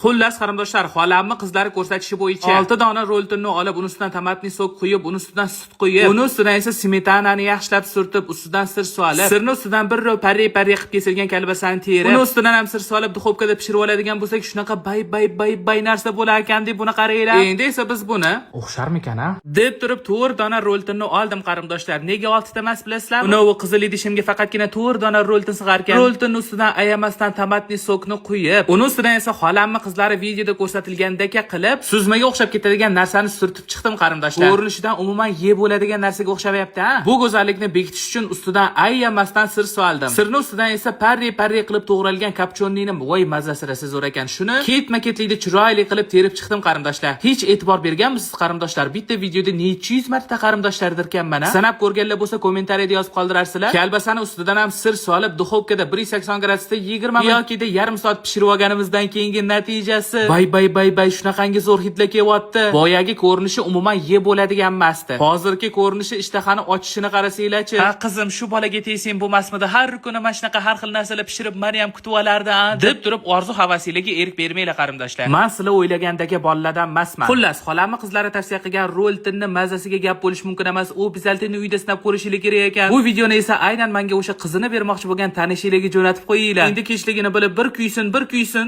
Xullas, qarindoshlar, xolamni qizlari ko'rsatishi bo'yicha 6 dona roltinni olib, uni ustidan томатный сок quyib, uni ustidan sut quyib, uni ustidan esa smetanani yaxshilab surtib, ustidan sir solib, sirni ustidan bir pari pari qilib kesilgan kolbasani terib, uni ustidan ham sir solib, duxovkada pishirib oladigan bo'lsak, shunaqa bay bay bay bay narsa bo'lar ekan deb buni qaranglar. Endi esa biz buni O'xsharmikan, a? deb turib 4 dona roltinni oldim, qarindoshlar. Nega 6 ta emas, bilasizlarmi? Uni u qizil idishimga faqatgina 4 dona roltin sig'ar ekan. Roltinni ustidan ayamasdan томатный сок ni quyib, uni ustidan esa xolamni qizlari videoda ko'rsatilgandek qilib, suzmaga o'xshab ketadigan narsani surtib chiqdim, qarindoshlar. Ko'rinishidan umuman yeb bo'ladigan narsaga o'xshamayapti, ha? Bu go'zallikni bekitish uchun ustidan ayamasdan sir soldim. Sirni ustidan esa parri parri qilib to'g'ralgan копчёный ni, voy, mazasi rosa zo'r ekan. Shuni ketma-ketlikda chiroyli qilib terib chiqdim, qarindoshlar. Hech e'tibor berganmisiz, qarindoshlar? Bitta videoda necha yuz marta qarindoshlardir ekanman, a? Sanab ko'rganlar bo'lsa, kommentariyada yozib qoldirarsizlar. Kalbasani ustidan ham sir solib, duxovkada 180 gradusda 20 yoki yarim soat pishirib olganimizdan keyingi natijasi. Bay bay bay bay, shunaqangi zo'r hidlar kelyapti. Boyagi ko'rinishi umuman yeb bo'ladigan emasdi. Hozirgi ko'rinishi ishtahani ochishini qarasanglarchi. Ha, qizim, shu bolaga tegsang bo'lmasmidi? Har kuni mana shunaqa har xil narsalar pishirib, meni ham kutib olardi, a? Deb turib orzu havasinglarga erk bermanglar, qarindoshlar. Man sizlar o'ylagandagi bolalardan emasman. Xullas, xolamni qizlari tavsiya qilgan roltinni mazasiga gap bo'lishi mumkin emas. U обязательно uyda sinab ko'rishingiz kerak ekan. Bu videoni esa aynan menga o'sha qizini bermoqchi bo'lgan tanishinglarga jo'natib qo'yinglar. Endi kechligini bilib bir kuysin, bir kuysin.